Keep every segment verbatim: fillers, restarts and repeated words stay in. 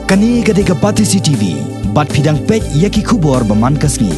Kane ka dei ka Batesi T V, bad phi dang peit ïa ki khubor ba man ka sngi.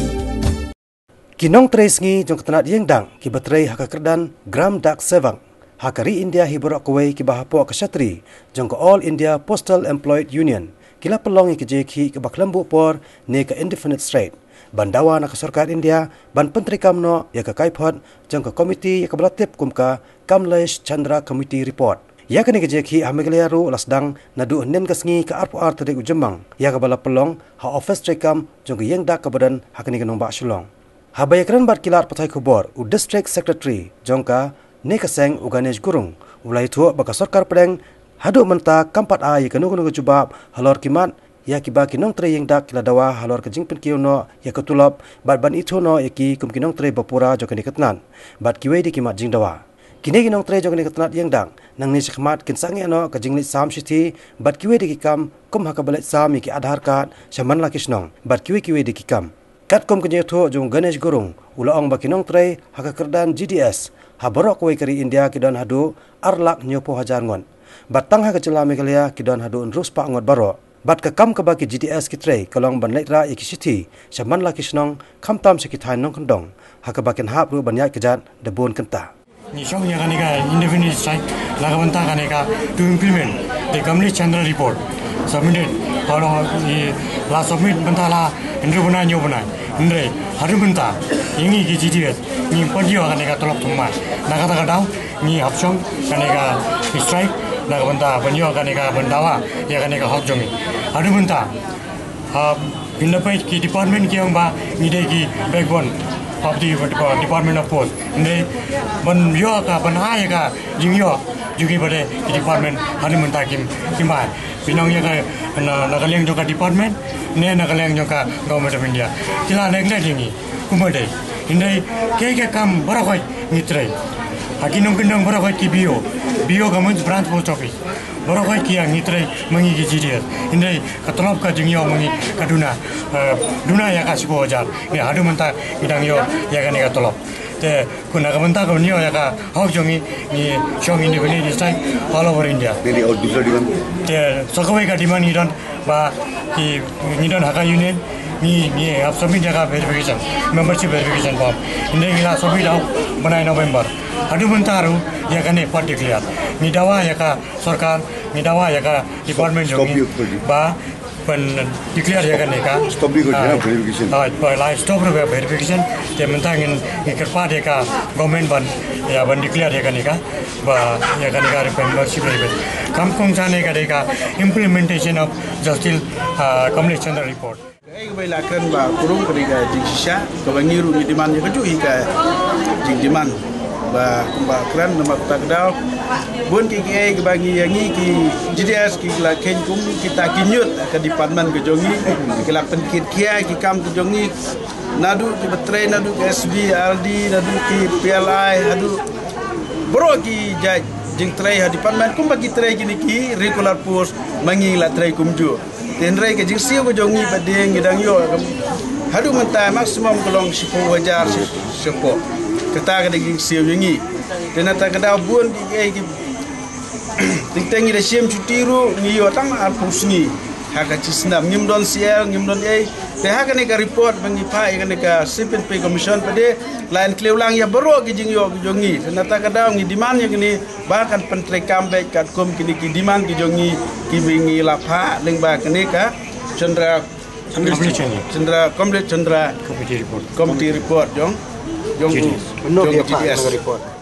Ki nongtrei sngi jong ka tnat ïing dak kiba trei ha ka kyrdan Gram Dak Sevak ha ka ri India hi baroh kawei kiba hapoh ka shatri jong ka All India Postal Employees Union ki la pynlong ïa ka jingïakhih kaba khlem buh por ne ka indefinite strike ban dawa na ka sorkar India ban pyntreikam noh ïa ka kaiphod jong ka komiti ïa kaba la tip kum ka Kamlesh Chandra Committee Report. Ïa kane ka jingïakhih ha Meghalaya ruh la sdang naduh hynnin ka sngi ka arphew ar tarik u Jymmang ïa kaba la pynlong ha office treikam jong ka ïing dak kaba don ha kane ka nongbah Shillong. Haba ïakren bad ki lad pathai khubor u District Secretary jong kane ka seng u Ganesh Gurung u la ïathuh ba ka sorkar pdeng haduh mynta kam pat ai ïa kano kano ka jubab halor ki mat ïa kiba ki nongtrei ïing dak ki la dawa halor ka jingpynkiew noh ïa ka tulop bad ban ithuh noh ïa ki kum ki nongtrei ba pura jong kane ka tnat bad kiwei de ki mat jingdawa. Kine ki nongtrei jong kane ka tnat ïing dak nangne shakhmat kin sangeh noh ka jingleit sam shithi bad kiwei de ki kam kum ha kaba leit sam ïa ki Aadhaar card sha man la ki shnong bad kiwei kiwei de ki kam. Katkum ka jingïathuh jong u Ganesh Gurung u la ong ba ki nongtrei ha ka kyrdan G D S ha baroh kawei ka ri India ki don haduh ar lak hynñiewphew hajar ngut bad tang ha ka jylla Meghalaya ki don haduh hynriew spah ngut baroh. Bad ka kam kaba ki G D S ki trei ka long ban leit rah ïa ki shithi sha man la ki shnong khamtam sha ki thaiñ nongkyndong ha kaba kin hap ruh ban ïaid kjat da bun kynta. Ngi shong ïa kane ka indefinite strike na ka bynta kane ka to implement the Kamlesh Chandra report submitted. Haba ngi la submit bynta la hynriew bnai hynñiew bnai, hynrei haduh mynta ïa ngi ki G D S ngim pat ïoh kane ka tulop thymmai. Na kata ka daw ngi hap shong kane ka strike na ka bynta ban ïoh kane ka, ban dawa ïa kane ka hok jong ngi. Haduh mynta, ah, pynda peit ki department ki ong ba ngi dei ki backbone of the Department of Post. Hynrei ban ïoh ka, ban ai ka jingïoh jong ki ba dei ki department haduh mynta kim, kim ai. Pynong ïa ka na, na ka liang jong ka department ne na ka liang jong ka Government of India. Ki la neglect ïa ngi kumba dei. Hynrei kaei ka kam baroh khoit ngi trei. Ha ki nongkyndong baroh khoit ki B O, B O ka means branch post office. Baroh khoit ki ïa ngi trei ma ngi ki G D S. Hynrei ka tulop ka jingïoh ma ngi ka duna, eh, duna ïa ka shiphew hajar. Ngi haduh mynta ngi dang ïoh ïa kane ka tulop. Te kumno ka bynta ka ban ïoh ïa ka hok jong ngi, ngi shong indefinite strike all over India. Te sa kawei ka demand ngi don ba ki, ngi don ha ka union, ngi, ngi hap submit ïa ka verification, membership verification form. Hynrei ngi la submit ha u bnai November. Haduh mynta ruh ïa kane pat declare. Ngi dawa ïa ka sorkar, ngi dawa ïa ka department jong ngi ba pyn declare ïa kane ka. Stop ïa ka verification. Ah, ba la stop ruh verification. Te mynta ngin, ngi kyrpad ïa ka government ban, ïa ban declare ïa kane ka, ba ïa kane ka membership. Kam kongsan ïa ka dei ka implementation of Justice, ah, Kamlesh Chandra report. Kaei kaba la kren ba ka rung ka dei ka jingshisha kaba ngi ruh ngi demand ïa kajuh hi ka jingdemand ba kumba kren namar kata ka daw bun ki, kiei kiba ngi ïa ngi ki G D S ki la kheiñ kum kita ki ñiut ka department ka jong ngi, ki la pynkit khia ki kam ka jong ngi, naduh kiba trei naduh ki S B R D naduh ki P L I haduh baroh ki jait jingtrei ha department kumba ki trei kine ki regular post ma ngi la trei kumjuh. Te hynrei ka jingsiew ka jong ngi pat de ngi dang ïoh haduh mynta maximum ka long shiphew hajar shi, shiphew. Kata ka dei ka jingsiew ïa ngi. Te nangta ka daw bun ki, kiei ki, teng teng ngi da shim chuti ruh ngi ïoh tang arphew sngi. Ha ka shi snem ngim don C L ngim don ei. Te ha kane ka report ba ngi phah ïa kane ka Sleep and Pay Commission pat de la include lang ïa baroh ki jingïoh ki jong ngi. Te nangta ka daw ngi demand ïa kane ba kan pyntreikam beit katkum kine ki demand ki jong ngi kiba ngi la phah lyngba kane ka Chandra, Chandra Committee Report. Committee Report jong, jong G D S. Jong G D S.